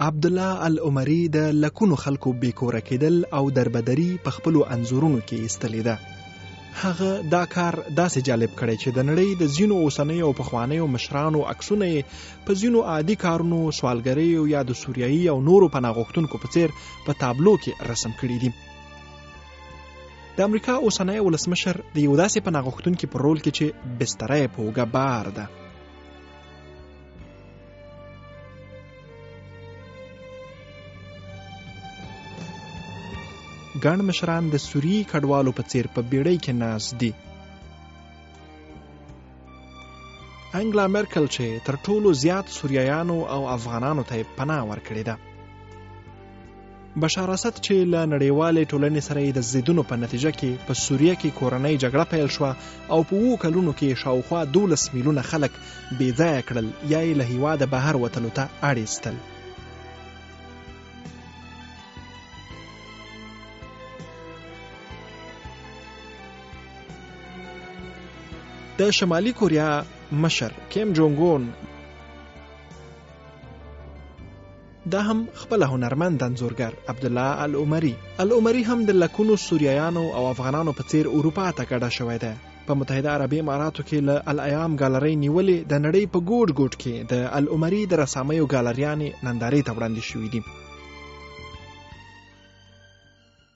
عبدالله العمري د لکونو خلکو بې کوره کېدل او دربدري په خپلو انځورونو کې ایستلې ده. هغه دا کار داسې جالب کړی چې د نړۍ د ځینو اوسنیو او پخوانیو مشرانو عکسونه یې په ځینو عادي کارونو، سوالګریو یا د سوریایي او نورو پناه غوښتونکو په څیر په تابلو کې رسم کړي دي. د امریکا اوسنی ولسمشر د یو داسې پناه غوښتونکي په رول کې چې بستره یې په اوږه بار ده. ګڼ مشران د سوریي کډوالو په څیر په بیړۍ کې ناست دي. انګلا مرکل چې تر ټولو زیات سوریایانو او افغانانو ته پناه ورکړې ده. بشار اسد چې له نړیوالې ټولنې سره یې د ضدونو په نتیجه کې په سوریه کې کورنۍ جګړه پیل شوه او په اوو کلونو کې شاوخوا 12 میلیونه خلک بې ځایه کړل یا یې له هیواده بهر وتلو ته اړ ایستل. د شمالي کوریا مشر کیم جونګ اون دا هم خپله هنرمند انځورګر عبدالله العمري. العمري هم د لکونو سوریایانو او افغانانو په څیر اروپا ته کډه شوی دی. په متحده عربي اماراتو کې له الایام ګالرۍ نیولې د نړۍ په ګوټ ګوټ کې د العمري د رسامیو ګالریانې نندارې ته وړاندې شوې دي.